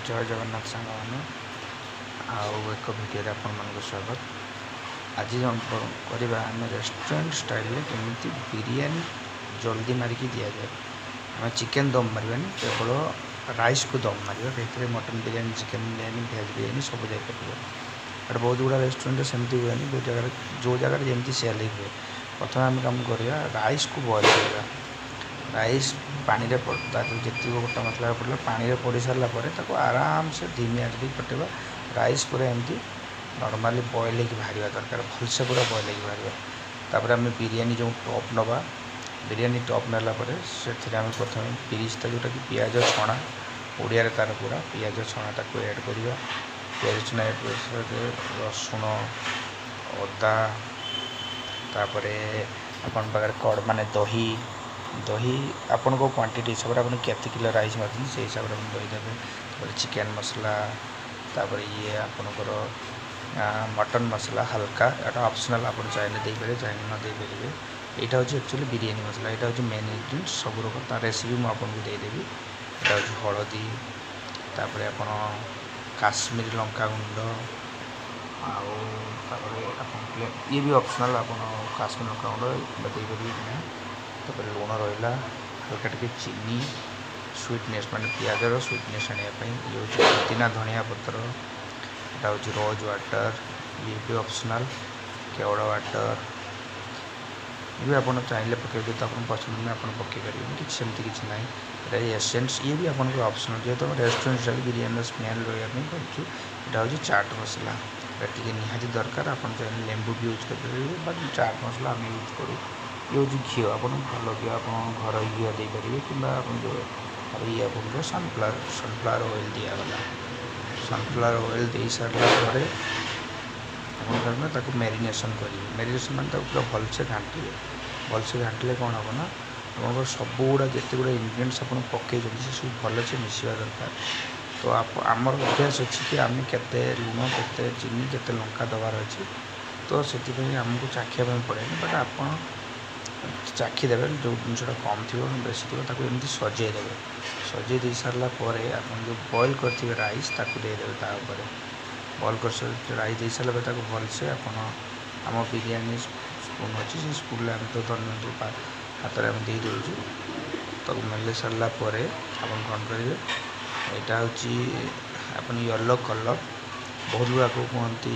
ଜୟ ଜଗନ୍ନାଥ ସାଙ୍ଗମାନେ, ଆଉ ଏକ ଭିଡ଼ିଓରେ ଆପଣମାନଙ୍କୁ ସ୍ୱାଗତ। ଆଜି କରିବା ଆମେ ରେଷ୍ଟୁରାଣ୍ଟ ଷ୍ଟାଇଲରେ କେମିତି ବିରିୟାନୀ ଜଲ୍ଦି ମାରିକି ଦିଆଯାଏ। ଆମେ ଚିକେନ୍ ଦମ୍ ମାରିବାନି, କେବଳ ରାଇସ୍କୁ ଦମ୍ ମାରିବା। ଏଥିରେ mutton biryani, chicken biryani, veg biryani ସବୁ ଯାଇପାରିବ। ବଟ୍ ବହୁତ ଗୁଡ଼ା ରେଷ୍ଟୁରାଣ୍ଟରେ ସେମିତି ହୁଏନି। ବହୁତ ଜାଗାରେ, ଯେଉଁ ଜାଗାରେ ଯେମିତି ସେଲ୍ ହୁଏ। ପ୍ରଥମେ ଆମେ କାମ କରିବା, ରାଇସ୍କୁ ବଏଲ୍ କରିବା। ରାଇସ୍ ପାଣିରେ, ତା ଦେହରେ ଯେତିକି ଗୋଟା ମସଲା ପଡ଼ିଲା, ପାଣିରେ ପଡ଼ି ସାରିଲା ପରେ ତାକୁ ଆରାମସେ ଧିମି ଆଞ୍ଚ ଦେଇ ଫୁଟେଇବା। ରାଇସ୍ ପୁରା ଏମିତି ନର୍ମାଲି ବଏଲ୍ ହେଇକି ବାହାରିବା ଦରକାର, ଭଲସେ ପୁରା ବଏଲ୍ ହେଇକି ବାହାରିବା। ତାପରେ ଆମେ ବିରିୟାନୀ ଯେଉଁ ଟପ୍ ନେବା, ବିରିୟାନୀ ଟପ୍ ନେଲା ପରେ ସେଥିରେ ଆମେ ପ୍ରଥମେ ବିରିସ୍ତା, ଯେଉଁଟାକି ପିଆଜ ଛଣା, ଓଡ଼ିଆରେ ତା'ର ପୁରା ପିଆଜ ଛଣାଟାକୁ ଆଡ଼୍ କରିବା। ପିଆଜ ଛଣା ଆଡ଼୍ କରିସାରିଲା, ରସୁଣ, ଅଦା, ତାପରେ ଆପଣଙ୍କ ପାଖରେ କର୍ଡ଼ ମାନେ ଦହି। ଦହି ଆପଣଙ୍କ କ୍ୱାଣ୍ଟିଟି ହିସାବରେ, ଆପଣ କେତେ କିଲୋ ରାଇସ୍ ମାରୁଛନ୍ତି ସେଇ ହିସାବରେ ଆପଣ ଦହି ଦେବେ। ତାପରେ ଚିକେନ୍ ମସଲା, ତାପରେ ଇଏ ଆପଣଙ୍କର ମଟନ୍ ମସଲା ହାଲକା। ଏଇଟା ଅପସନାଲ୍, ଆପଣ ଚାହିଁଲେ ଦେଇପାରିବେ, ଚାହିଁଲେ ନ ଦେଇପାରିବେ। ଏଇଟା ହେଉଛି ଆକ୍ଚୁଆଲି ବିରିୟାନୀ ମସଲା, ଏଇଟା ହେଉଛି ମେନ୍ ଇନଗ୍ରିଡ଼ିଏଣ୍ଟ ସବୁର। ତା ରେସିପି ମୁଁ ଆପଣଙ୍କୁ ଦେଇଦେବି। ଏଇଟା ହେଉଛି ହଳଦୀ, ତାପରେ ଆପଣ କାଶ୍ମୀରୀ ଲଙ୍କା ଗୁଣ୍ଡ, ଆଉ ତାପରେ ଆପଣ ଇଏ ବି ଅପସନାଲ୍, ଆପଣ କାଶ୍ମୀର ଲଙ୍କା ଗୁଣ୍ଡ ଦେଇପାରିବେ କି ନାହିଁ। ତାପରେ ଲୁଣ ରହିଲା, ହାଲକା ଟିକେ ଚିନି, ସୁଇଟନେସ୍ ମାନେ ପିଆଜର ସୁଇଟନେସ୍ ଆଣିବା ପାଇଁ। ଇଏ ହେଉଛି ପୁଦିନା ଧନିଆ ପତ୍ର, ଏଇଟା ହେଉଛି ରୋଜ୍ ୱାଟର୍, ଇଏ ବି ଅପସନାଲ୍। କେୱଡ଼ା ୱାଟର୍, ଇଏ ବି ଆପଣ ଚାହିଁଲେ ପକାଇବେ। ଯଦି ଆପଣ ପସନ୍ଦ ନୁହେଁ, ଆପଣ ପକାଇ ପାରିବେନି, କିଛି ସେମିତି କିଛି ନାହିଁ। ଏଇଟା ଏସେନ୍ସ, ଇଏ ବି ଆପଣଙ୍କର ଅପସନାଲ୍। ଯେହେତୁ ଆମେ ରେଷ୍ଟୁରାଣ୍ଟ ଷ୍ଟାଇଲ୍ ବିରିୟାନୀର ସ୍ମେଲ୍ ରହିବା ପାଇଁ କରୁଛୁ। ଏଇଟା ହେଉଛି ଚାଟ୍ ମସଲା, ଏଇଟା ଟିକେ ନିହାତି ଦରକାର। ଆପଣ ଚାହିଁଲେ ଲେମ୍ବୁ ବି ୟୁଜ୍ କରିପାରିବେ, ବଟ୍ ଚାଟ୍ ମସଲା ଆମେ ୟୁଜ୍ କରୁ। ଇଏ ହେଉଛି ଘିଅ, ଆପଣ ଭଲ ଘିଅ, ଆପଣ ଘରୋଇ ଘିଅ ଦେଇପାରିବେ କିମ୍ବା ଆପଣ ଯେଉଁ। ଆଉ ଇଏ ଆପଣଙ୍କର ସନଫ୍ଲାୱାର ଅଏଲ୍ ଦିଆଗଲା। ସନଫ୍ଲାୱାର ଅଏଲ୍ ଦେଇସାରିଲା ପରେ ଆପଣ କ'ଣ ତାକୁ ମ୍ୟାରିନେସନ୍ କରିବେ। ମ୍ୟାରିନେସନ୍ ମାନେ ତାକୁ ପୁରା ଭଲସେ ଘାଣ୍ଟିବେ। ଭଲସେ ଘାଣ୍ଟିଲେ କ'ଣ ହେବ ନା, ଆପଣଙ୍କର ସବୁଗୁଡ଼ା ଯେତେ ଗୁଡ଼ା ଇନଗ୍ରିଡ଼ିଏଣ୍ଟସ୍ ଆପଣ ପକାଇଛନ୍ତି, ସେସବୁ ଭଲସେ ମିଶିବା ଦରକାର। ତ ଆମର ଅଭ୍ୟାସ ଅଛି କି ଆମେ କେତେ ଲୁଣ, କେତେ ଚିନି, କେତେ ଲଙ୍କା ଦେବାର ଅଛି, ତ ସେଥିପାଇଁ ଆମକୁ ଚାଖିବା ପାଇଁ ପଡ଼େନି। ବଟ୍ ଆପଣ ଚାଖିଦେବେ, ଯେଉଁ ଜିନିଷଟା କମ୍ ଥିବ, ବେଶୀ ଥିବ, ତାକୁ ଏମିତି ସଜେଇ ଦେବେ। ସଜେଇ ଦେଇ ସାରିଲା ପରେ ଆପଣ ଯେଉଁ ବଏଲ୍ କରିଥିବେ ରାଇସ୍, ତାକୁ ଦେଇଦେବେ ତା ଉପରେ। ବଏଲ୍ କରି ରାଇସ୍ ଦେଇ ସାରିଲା ପରେ ତାକୁ ଭଲସେ ଆପଣ, ଆମ ବିରିୟାନୀ ସ୍ପୁନ୍ ଅଛି, ସେ ସ୍ପୁନ୍ରେ ଆମେ ତ ଧରିନିଅନ୍ତୁ ହାତରେ ଆମେ ଦେଇଦେଉଛୁ। ତାକୁ ମେଲେଇ ସାରିଲା ପରେ ଆପଣ କ'ଣ କରିବେ? ଏଇଟା ହେଉଛି ଆପଣ ୟେଲୋ କଲର୍, ବହୁତ ଗୁଡ଼ାକୁ କୁହନ୍ତି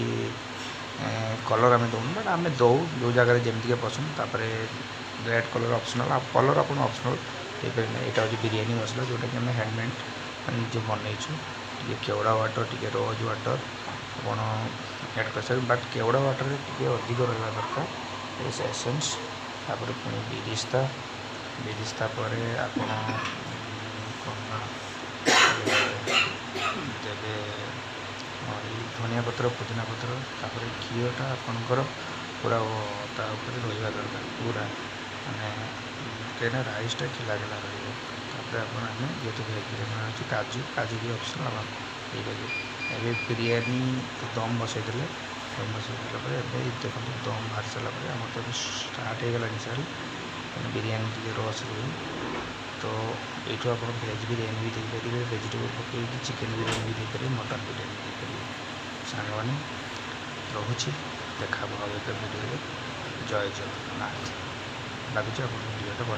କଲର୍ ଆମେ ଦେଉନୁ, ବଟ୍ ଆମେ ଦେଉ, ଯେଉଁ ଜାଗାରେ ଯେମିତିକା ପସନ୍ଦ। ତାପରେ ରେଡ଼୍ କଲର୍ ଅପସନାଲ୍, ଆଉ କଲର୍ ଆପଣ ଅପସନାଲ୍ ଦେଇପାରିବେ। ଏଇଟା ହେଉଛି ବିରିୟାନୀ ମସଲା, ଯେଉଁଟାକି ଆମେ ହ୍ୟାଣ୍ଡମେଡ଼୍ ମାନେ ନିଜେ ବନେଇଛୁ। ଟିକେ କେୱଡ଼ା ୱାଟର୍, ଟିକେ ରୋଜ୍ ୱାଟର୍ ଆପଣ ଆଡ଼୍ କରିସାରିବେ, ବଟ୍ କେୱଡ଼ା ୱାଟର୍ରେ ଟିକେ ଅଧିକ ରହିବା ଦରକାର ଏସେନ୍ସ। ତାପରେ ପୁଣି ବିରିସ୍ତା। ବିରିସ୍ତା ପରେ ଆପଣ କ'ଣ ନା ଦେବେ ଧନିଆ ପତ୍ର, ପୁଦିନା ପତ୍ର। ତାପରେ ଘିଅଟା ଆପଣଙ୍କର ପୁରା ତା ଉପରେ ରହିବା ଦରକାର ପୁରା, ମାନେ କାହିଁକିନା ରାଇସ୍ଟା ଖିଲା ଖିଲା ରହିବ। ତାପରେ ଆପଣ, ଆମେ ଯେହେତୁ ଭେଜ୍ ବିରିୟାନୀ ଅଛି, କାଜୁ, କାଜୁ ବି ଅପସନାଲ୍, ଆପଣ ଦେଇପାରିବେ। ଏବେ ବିରିୟାନୀ ତ ଦମ୍ ବସେଇଦେଲେ। ଦମ୍ ବସେଇ ସାରିଲା ପରେ ଏବେ ଦେଖନ୍ତୁ, ଦମ୍ ବାହାରି ସାରିଲା ପରେ ଆମର ତ ଏବେ ଷ୍ଟାର୍ଟ ହେଇଗଲାଣି ସେଲ୍, ମାନେ ବିରିୟାନୀ ଟିକେ ରସ ରୁହେ। ତ ଏଇଠୁ ଆପଣ ଭେଜ୍ ବିରିୟାନୀ ବି ଦେଇପାରିବେ ଭେଜିଟେବୁଲ୍ ପକାଇକି, ଚିକେନ୍ ବିରିୟାନୀ ବି ଦେଇପାରିବେ, ମଟନ୍ ବିରିୟାନୀ ବି ଦେଇପାରିବେ। ସାଙ୍ଗମାନେ, ରହୁଛି, ଦେଖା ହେବ ଆଉ ଏକ ଭିଡ଼ିଓରେ। ଜୟ ଜଗନ୍ନାଥ। ଲାଗୁଛି ଆପଣଙ୍କ ଭିଡ଼ିଓଟା ଭଲ